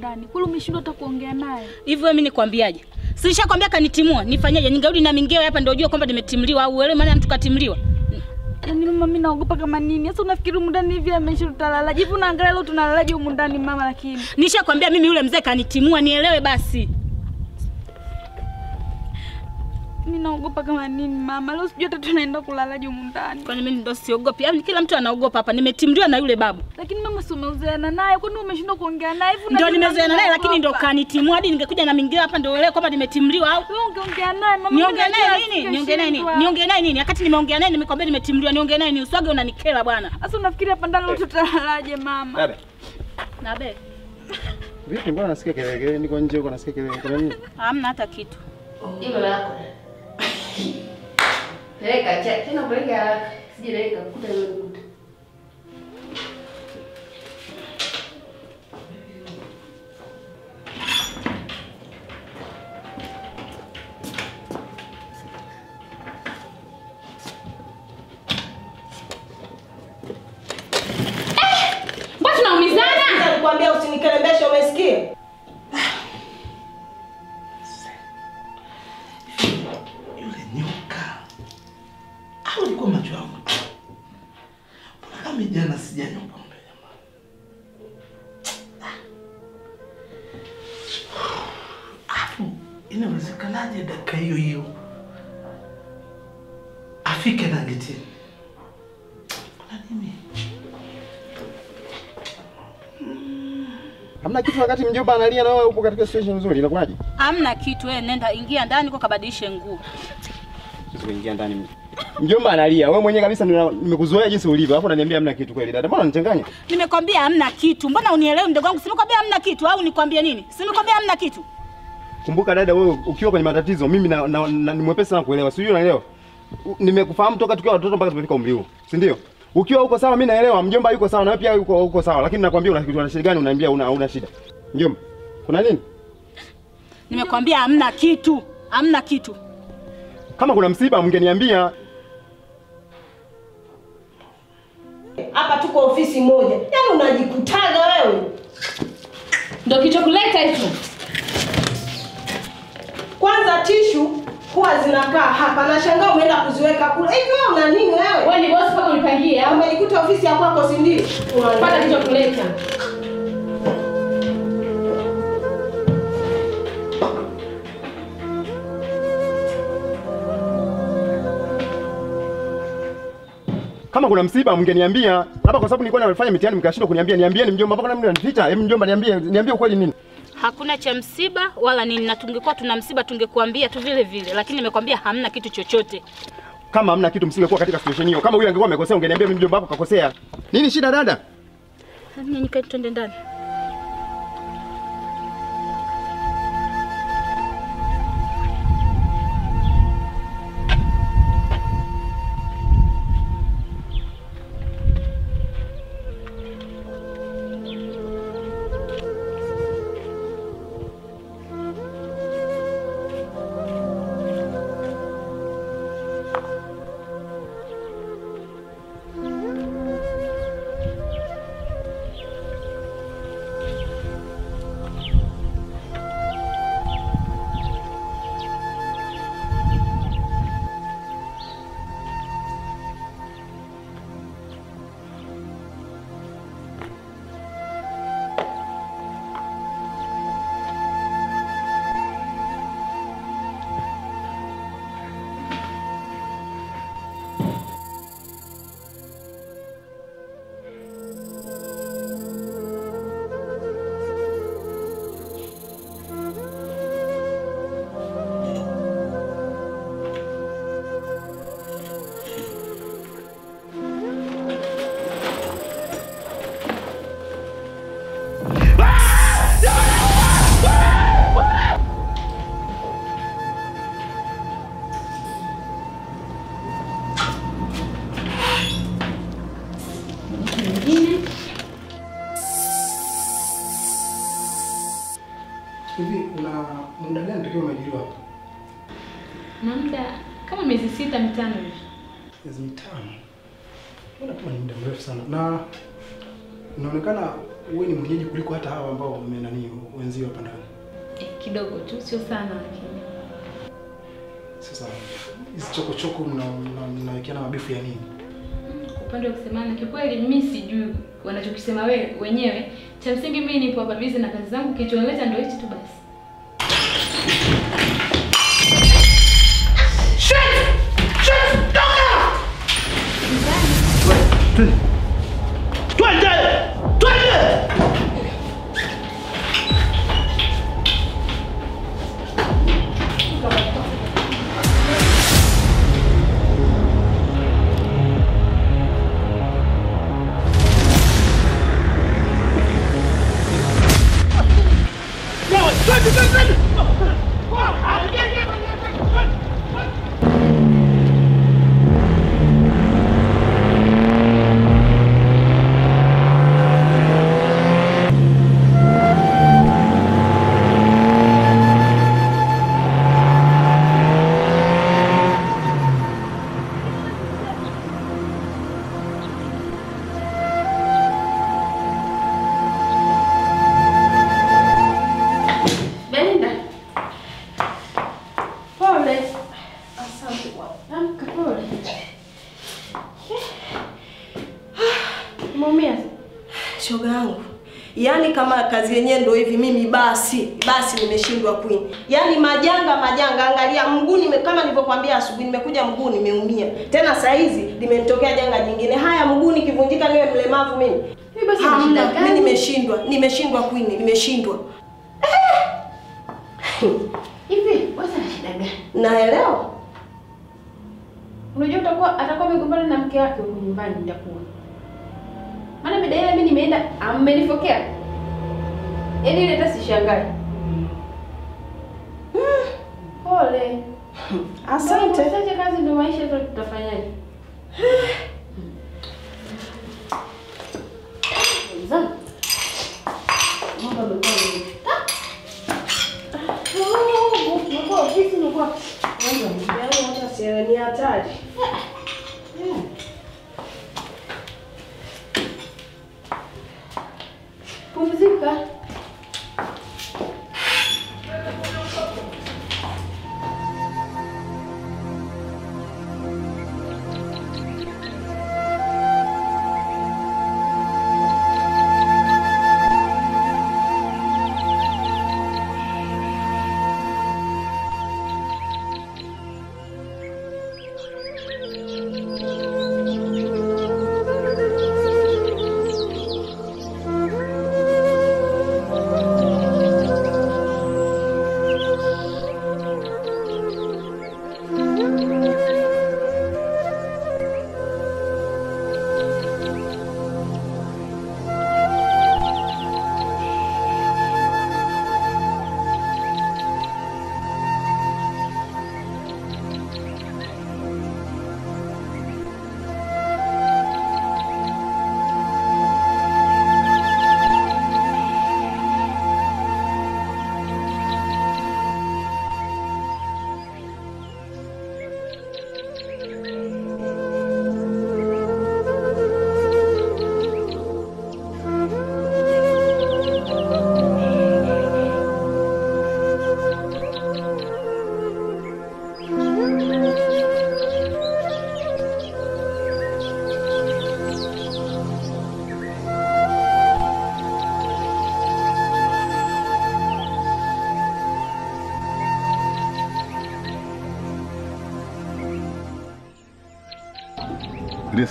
ndani? Kule umeshindwa hata kuongea naye. Hivi wewe mimi nikwambiaje? Si nishakwambia kanitimua, nifanyaje? Ningerudi na mingeo hapa ndio ujue kwamba nimetimliwa au wewe maana mtu katimliwa. Yaani mama mimi naogopa kama nini? Sasa unafikiri humu ndani hivi ameishi tutalalaje? Hivi unaangalia leo tunalalaje humu ndani mama lakini? Nishakwambia mimi yule mzee kanitimua, nielewe basi. Mimi naogopa kama nini mama? Leo sijui hata tunaenda kulalaje humu ndani. Kwani mimi ndo siogopi? Yaani kila mtu anaogopa hapa. Nimetimliwa na yule babu. Lakini mama si umezoeana naye? Kwani umeshindwa kuongea naye hivi? Ndio nimezoeana naye lakini ndo kanitimua hadi ningekuja na mingine hapa ndio uelewe kwamba nimetimliwa au? Wewe ungeongea naye mama. Niongee naye nini? Niongee naye nini? Niongee naye nini? Wakati nimeongea naye nimekwambia nimetimliwa, niongee naye nini? Uswage unanikera bwana. Sasa unafikiri hapa ndani leo tutalalaje mama? Dada. Nabe. Vipi mbona nasikia kelele? Niko nje huko nasikia kelele. Kuna nini? Hamna hata kitu. Hilo lako. Peleka cha tena peleka haraka. Sije leo nikakuta wewe nikuta. Mbona tunaumizana? Nilikwambia usinikelembeshe, umesikia? Yule nyoka au ilikuwa macho yangu tu? Mbona kama jana sijanywa pombe jamani? Afu inawezekanaje dakika hiyo hiyo afike na getini? Kuna nini? Hamna kitu wakati mjomba analia na wewe upo katika situation nzuri, inakuwaje? Hamna kitu, wewe nenda ingia ndani kwa kabadilishe nguo. Sisi kuingia ndani. Mjomba analia, wewe mwenyewe kabisa nimekuzoea jinsi ulivyo. Alafu unaniambia hamna kitu kweli dada. Mbona unanichanganya? Nimekwambia hamna kitu. Mbona unielewi mdogo wangu? Simekwambia hamna kitu au nikwambie nini? Simekwambia hamna kitu. Kumbuka dada, wewe ukiwa kwenye matatizo mimi na ni mwepesi sana kuelewa. Sijui unaelewa? Nimekufahamu toka tukiwa watoto mpaka tumefika umri huu. Si ndio? Ukiwa uko sawa mimi naelewa, mjomba yuko sawa na wewe pia yuko uko sawa, lakini nakwambia una shida gani? Unaniambia una shida. Mjomba, kuna nini? Nimekwambia hamna kitu. Hamna kitu. Kama kuna msiba mngeniambia. Hapa tuko ofisi moja. Yaani unajikutaga wewe. Ndio kilichokuleta hicho. Kwanza tishu huwa zinakaa hapa. Nashangaa umeenda kuziweka kule. Hivi wewe una nini wewe? Wewe ni boss mpaka unipangie au? Umenikuta ofisi ya kwako si ndio? Pata kilichokuleta. Kama kuna msiba mngeniambia. Labda kwa sababu nilikuwa nafanya mitihani mkashindwa kuniambia. Niambieni mjomba, mpaka mimi unanificha. Hebu mjomba niambie, niambie ukweli nini? Hakuna cha msiba wala nini, na tungekuwa tuna msiba tungekuambia tu vile vile, lakini nimekwambia hamna kitu chochote. Kama hamna kitu msingekuwa katika situation hiyo. Kama huyu angekuwa amekosea ungeniambia mimi mjomba wako kakosea. Nini shida dada? Nyenyekeni twende ndani. Hivi una muda gani tukiwa umeajiriwa hapa? Na muda kama miezi 6 5 hivi. Miezi 5. Mbona kama ni muda mrefu sana. Na inaonekana wewe ni mwenyeji kuliko hata hawa ambao nani wenzio hapa ndani. Kidogo tu, sio sana lakini. Sasa hizi chokochoko mnawekeana mabifu ya nini? Kwa upande wa kusemana kikweli mimi sijui wanachokisema wewe wenyewe. Cha msingi mimi nipo hapa busy na kazi zangu, kilichonileta ndio hichi tu basi. Shit! Shit! Toka! Twende! Twende! Twende! Shoga yangu, yaani kama kazi yenyewe ndio hivi, mimi basi nimeshindwa Queen. Yaani majanga, angalia mguu kama nilivyokuambia asubuhi nimekuja mguu nimeumia. Tena saa hizi limenitokea janga jingine. Haya, mguu nikivunjika niwe mlemavu mimi. Mimi basi nimeshindwa. Mimi nimeshindwa Queen, nimeshindwa. Hivi wewe una shida gani? Naelewa. Unajua atakuwa amegombana na mke wake huko nyumbani nitakuwa. Maana mida mimi nimeenda amenifokea. Yaani ile hata sishangai. Pole. Asante. Asante, kazi ndio maisha tu, tutafanyaje? Zan. Mambo yamekuwa mengi. Oh, ofisi ni kwa. Yaani hata sielewi, ni hatari. Pumzika.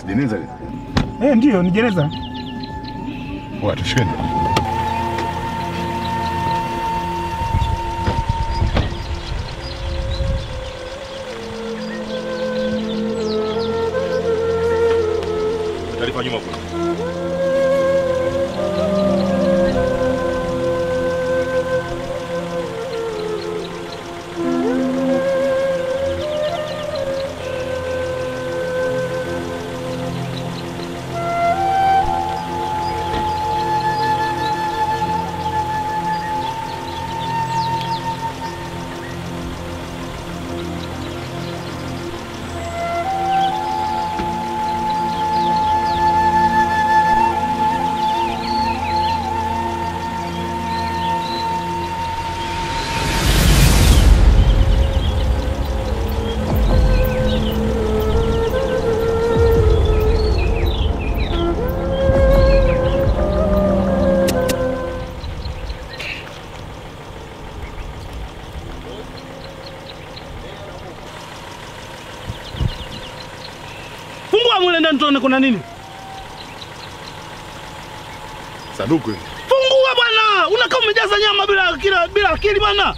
Jeneza ile? Eh, ndio ni jeneza. Watu shikeni. Taarifa nyuma kule. kuna nini? Sanduku hili. Fungua bwana! Unakaa umejaza nyama bila akili bwana.